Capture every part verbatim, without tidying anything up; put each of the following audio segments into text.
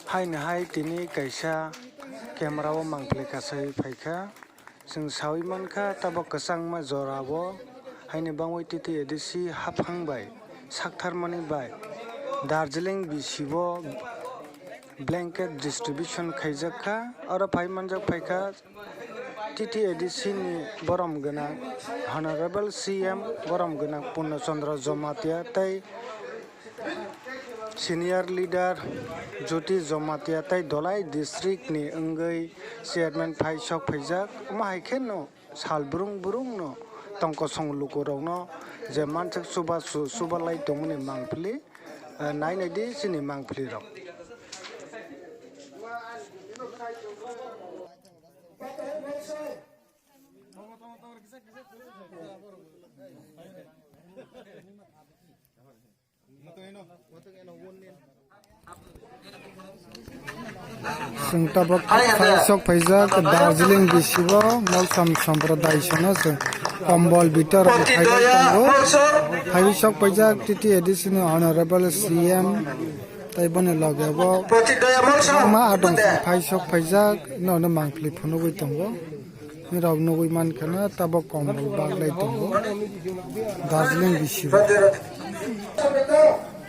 Haino hai tini kaisa camera o mangpili kasai phaikha. Chwng sawi mankha tabok kwchangma jora o haino bangwi T T A D C haphang bai saktharmani bai Darjeeling bisi o blanket distribution khaijak kha. Oro phai manjak phaikha T T A D C ni borom gwnang Honorable C M borom gwnang Purno Chandra Jamatia tei Senior leader Jyoti Jamatia tei Dholai district ni wngwi chairman phai sok phaijak. Omo hai khe no sal brung brung no tongkosong luku rok no je mansak chuba su chuba lai tongmani mangpili, eh, nai nai di chini mangpili rok. Chwng tabok phai sok phaijak Darjeeling bisi o Molsom Sampradaya sono chwng kombol bitor rok phai tongo. Phai sok phaijak T T A D C ni Honorable C M tei boni loge bo ma adong phai sok phaijak no no mangpili phunugwi tongo. Nirok nugwi mankha na tabok kombol baglai tongo Darjeeling bisi o.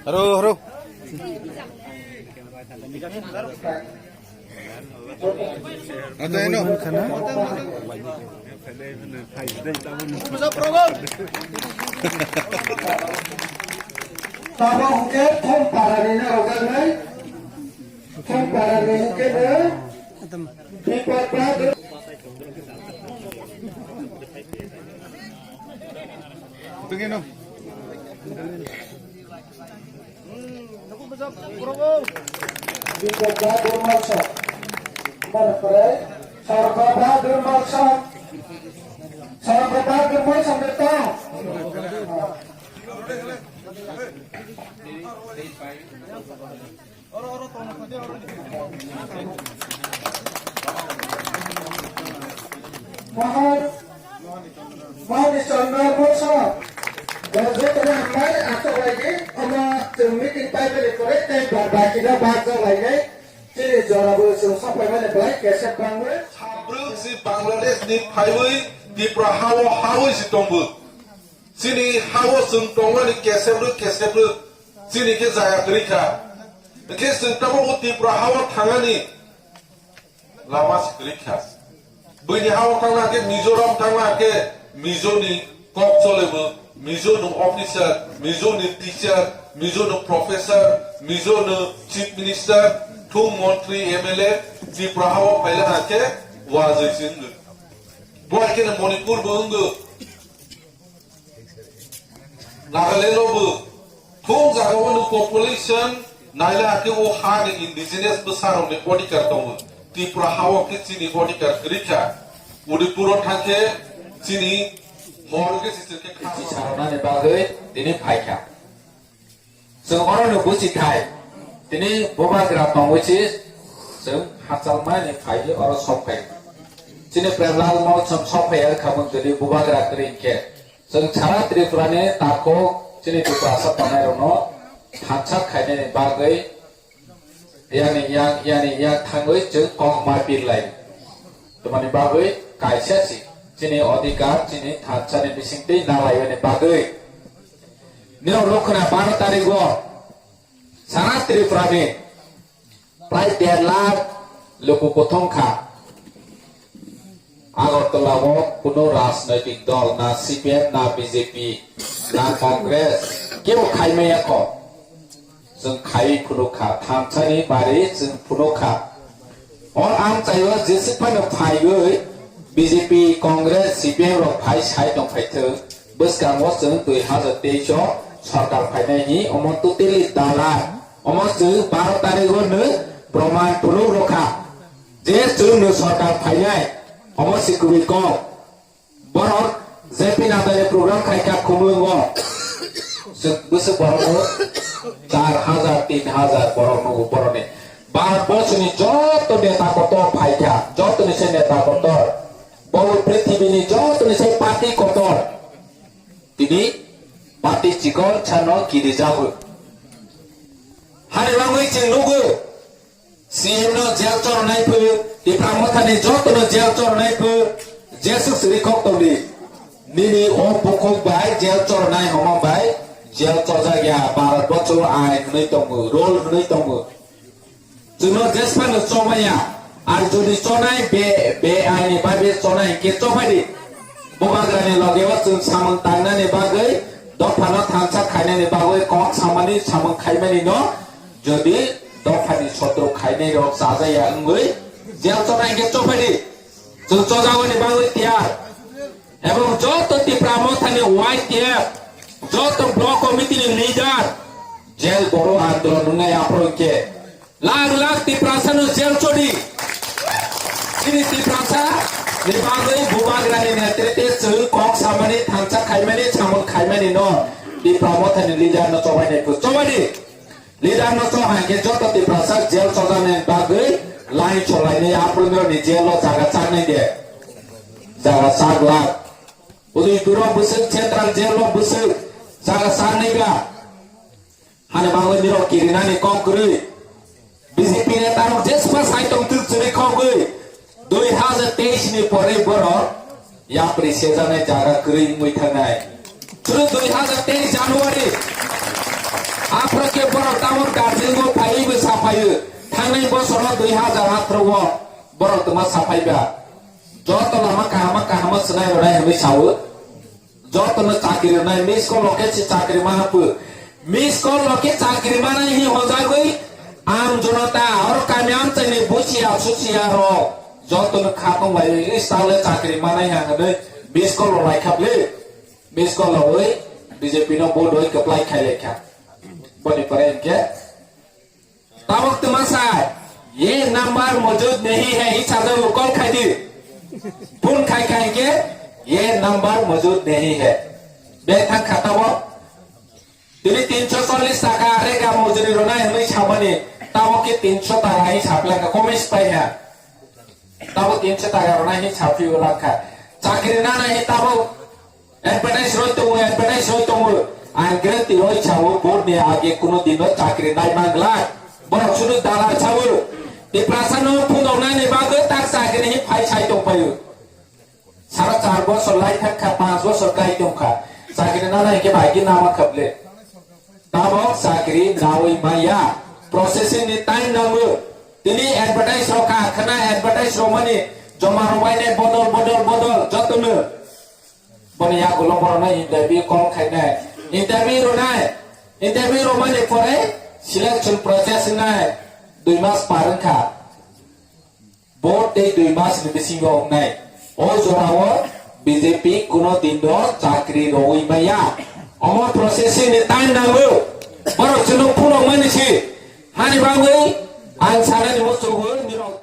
Haro, haro. Nugwi mankha na. Tabok hwnkhe thom parani na rojaknai. Thom parani hwnkhe no. Bipoda Durmal Song. Mane pore Sargoba Durmal Song. Sargoba Durmal Song de tong. Mohor, Mohor ni Chandra Mosha, bo joto no hambai achuk lai di, omo chwng meeting paibani pore tei ba-, baki no bajak lai nai, chini jora bo chwng sapai mani bai kesep bangwi. Sabrwk si Bangladesh ni phaiwi Tripura ha o hawi si tongbo. Chini ha o chwng tongmani kesebrwk kesebrwk chini khe jaya kwrwi kha. Hwnkhe chwng tabuk o Tripura ha o thangani lama se kwrwi kha. Buini ha o thangna khe Mizoram thangna khe Mizo ni kok chole bo, Mizo no officer, Mizo ni teacher, Mizo no professor, Mizo no chief minister, thung montri M L A, Tripura ha o phaila ha khe wajwi se wngwi. Bo hai khe no Manipur bo wngwi. Nagaland o bo thung jaga o no population naila khe o ha ni indigenous bwsa rok ni odhikar tongo. Tripura ha o khe chini odhikar kwrwi kha. Udipur o thang khe chini hor khe se khe kha. Twi sarnani bagwi tini phai kha. Chwng oro no buchi thai, tini bubagra tongwi si chwng hachal mani phai oro sok phai. Chini Premlal Molsom sok phai wngkha mung tini bubagra kwrwi hinkhe. Chwng sara Tripura ni takhuk chini Tiprasa tongnai rok no thansa khainani bagwi yani yang, yani yang thangwi chwng kok ma pir lai. Tamani bagwi kaisa si chini odhikar, chini thansa ni bising twi na lai yani bagwi. Nirok nukkha na baro tarikh o sara Tripura ni prai der lakh luku kuthung kha. Agartala o kuno rajnaitik dol na C P M na B J P na Congress kebo khai maya kho. Chwng khaiwi phunuk kha, thansa ni bari chwng phunuk kha. O amchai o jeswk phano phaiwi B J P, Congress, C P M rok phai sai tong phai thwng. Bwskango chwng dui hazar teis o sorkar phainai hi omo totally dalal. Omo chwng baro tarikh o nw proman phunuk rw kha je chwng nw sorkar phainai. Omo se kwrwi kok. Borok J P Nadani program khai kha Khumulwngo. Chwng bwswk borok o char hazar, tin hazar borok nugo borokni. Bharat borso ni joto neta kotor phai kha, joto ni se neta kotor. Bo prithibi ni joto ni se party kotor. Tini party chikon sano kiri jago. Hani bagwi chwng nugo. C C M no jail chornai phu, Tipra Mothani jotono jail chornai phu, Jesu siri kok tongdi. Nini o bukhuk bai jail chornai homa bai jail chojak ya, Bharat bochor ain hwnwi tongo, rule hwnwi tongo. Chwngno jesphano chobaya, ar jodi chonai be, be aini babe chonai hwnkhe chophadi. Bubagrani logeo chwng samung tangnani bagwi, dophano thansa khainani bagwi kok samani samung khaimani no, jodi dophani sotro khainai rok chajaya wngwi, jail chonai hwnkhe chophadi. Chwng chojagoni bagwi tiyar. Ebong joto Tipra Mothani Y T F, joto block committee ni leader, jail boro andolon wngnai aphuru hwnkhe lakh lakh Tiprasa no jail chodi. Chini Tiprasa ni bagwi Bubagrani netritwe chwng kok samani, thansa khaimani, samung khaimani no Tipra Mothani leader no chobainai phu chobadi. Leader no chok hai khe joto Tiprasa jail chojani bagwi line cholainai aphuru ni jail o jaga chaknai de. Jaga chak lak. Udaipur o bwswk, Central jail o bwswk, jaga chaknai ba. Hani bagwi nirok kirinani kok kwrwi. B J P neta rok jespa sai tong twk chwrwi kok gwi. Dui hazar teis ni pore borok yapri sejaknai jaga kwrwi wngwi thangnai. Chwrwi dui hazar teis January. Aphro khe borok tamo Darjeeling o phaiwi bo saphaio. Thangnai bosoro dui hazar athro o borok twma saphaiba. Joto lama kahama kahama swnai rwnai hwnwi sao. Jotono chakri rwnai, miss call rok khe se chakri ma hapwi. Miss call rok khe chakri manai hi hojagwi, am jonota, oro kami amchaini busia susia rok jotono kha tong lai, is tale chakri manai ha hwnwi miss call rok lai kha bwle. Miss call rok wi B J P no vote wi kwplai khai lai kha. Boni pore hinkhe Tabok twma sa, "Ye number mojud nahi hai," hi sajago, call khai di. Phone khai khai ke, "Ye number mojud nahi hai." Be thang kha tabok. Tini tinsho chollish taka rega mojuri rwnai hwnwi samani, tabok ke tinsho taka hi saplai kha, komis pai ha. Tabok tinsho taka rwnai hi saphi ulang kha. Chakri nana hi tabok Advertise roi tongo, advertise roi tongo. Ang guarantee roi sao, board ni age kuno dino chakri nai manglak. Borok sunu dalal sao. Tiprasa no phunuknani bagwi tak chakri hi phai sai tongpaio. Sara char bosor lai thak kha, panch bosor kai tong kha. Chakri nana hingke bai ki nama kha ble. Tabok chakri nawi maya. Processing ni time nango. Tini advertise rok kha, khana advertise rok mani joma rok bai nai bodol, bodol, bodol, jotono. Boni yagulo borokno interview call khainai. Interview rwnai. Interview rwmani pore selection process wngnai dui mas par wngkha. Vote tei dui mas ni bisingo wngnai. O jorao B J P kuno dindo chakri rwui maya. Omo processing ni time nango. Borok chwngno phunukmani si. Hani bagwi ang sanani muchungo nirok